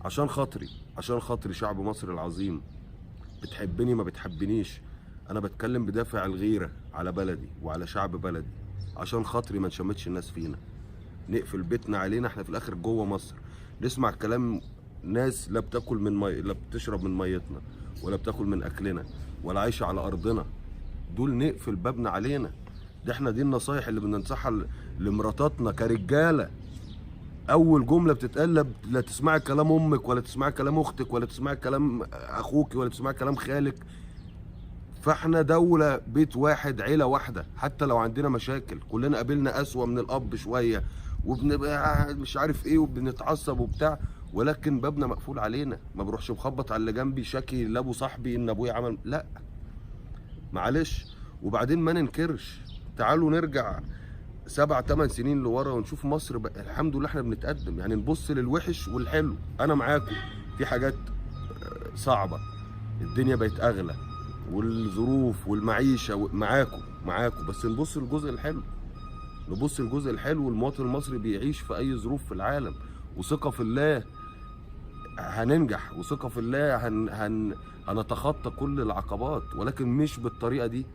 عشان خاطري، عشان خاطري شعب مصر العظيم، بتحبني ما بتحبنيش، انا بتكلم بدافع الغيرة على بلدي وعلى شعب بلدي. عشان خاطري ما نشمتش الناس فينا، نقفل بيتنا علينا، احنا في الاخر جوه مصر. نسمع كلام ناس لا بتاكل من مي، لا بتشرب من ميتنا، ولا بتاكل من اكلنا، ولا عايشه على ارضنا. دول نقفل بابنا علينا. ده احنا دي النصايح اللي بننصحها لمراتاتنا كرجاله. اول جملة بتتقال، لا تسمعي كلام امك، ولا تسمعي كلام اختك، ولا تسمعي كلام اخوك، ولا تسمعي كلام خالك. فاحنا دولة بيت واحد، عيلة واحدة، حتى لو عندنا مشاكل كلنا قابلنا أسوأ من الأب شوية، وبنبقى مش عارف ايه وبنتعصب وبتاع، ولكن بابنا مقفول علينا. ما بروحش مخبط على اللي جنبي شاكي لابو صاحبي ان ابويا عمل، لا معلش. وبعدين ما ننكرش، تعالوا نرجع 7 8 سنين لورا ونشوف مصر بقى. الحمد لله احنا بنتقدم، يعني نبص للوحش والحلو. انا معاكم في حاجات صعبة، الدنيا بقت اغلى والظروف والمعيشة، معاكم معاكم، بس نبص للجزء الحلو، نبص للجزء الحلو. المواطن المصري بيعيش في اي ظروف في العالم، وثقة في الله هننجح، وثقة في الله هن هن هنتخطى كل العقبات، ولكن مش بالطريقة دي.